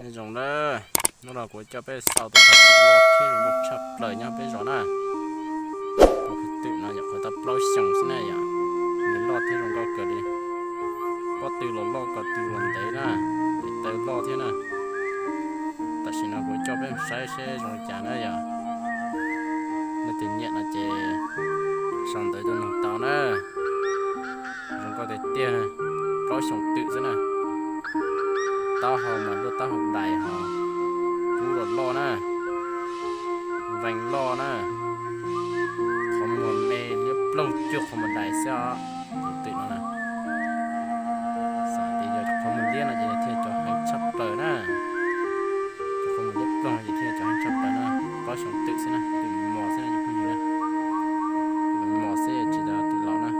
Zoo na, hnub no kuv coj peb xauj tus phaj twm loj thiab zoo nkauj tshaj plaws nyob peb zos na. Tus phaj twm no nyuam qhuav tau plaub xyoos xwb na yom, nws loj thiab zoo nkauj kawg li. Pob tw los loj, ko tw los ntev na, tes taw loj thiab na. Tam sim no kuv coj peb saib seb zoo li cas na yom. Nej tus nyiam no ces sau ntawv tuaj nug tau na. Zoo nkauj tiag tiag, plaub xyoos twm xwb na. Taub hau mas luaj taub hau dais hos, kub los loj na, vees loj na, qhov muag me liab ploog cuag qhov muag dais xwb os. Tus twm no na, xav tias yog qhov muag liab no ces thiaj cov heev tshaj plaws na. Cov qhov muag liab ploog ces thiaj cov heev tshaj plaws na. Plaub xyoos twm xwb na, twm mos xwb na cov phooj ywg na. Twm mos xwb tsis tas twm laus na.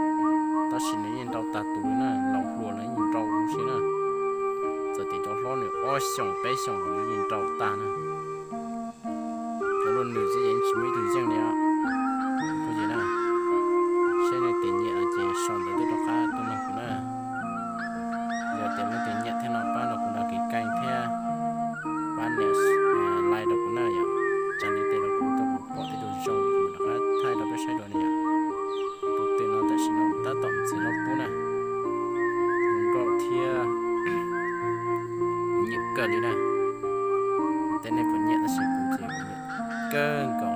Tab sis nws yeej nrau tag tus li na, laus hluas los yeej nrau huv si na. Txawm tias cov hlob nws ob xyoos peb xyoos los nws yeej nrau tag na. Cov luaj nws xwb ces yeej tsis muaj ib tug yeej li os. Phooj ywg na, seb nej tus nyiam no ces sau ntawv tuaj rov qab tuaj nug kuv na. Yog tias nej tus nyiam thiab no pab nrog kuv đăng ký kênh thiab pab nias like rau kuv na yom. Tsa ntiv tes rau kuv, tuaj kuv pom tej tus zoo kuv rov qab thaij rau peb saib dua na yom. Tus twm no tam sim no tab tom ntxim hlub pub na, zoo nkauj thiab kuv nyiam kawg li na. Tej nej puas nyiam tab sis kuv ces kuv nyiam kawg nkaus.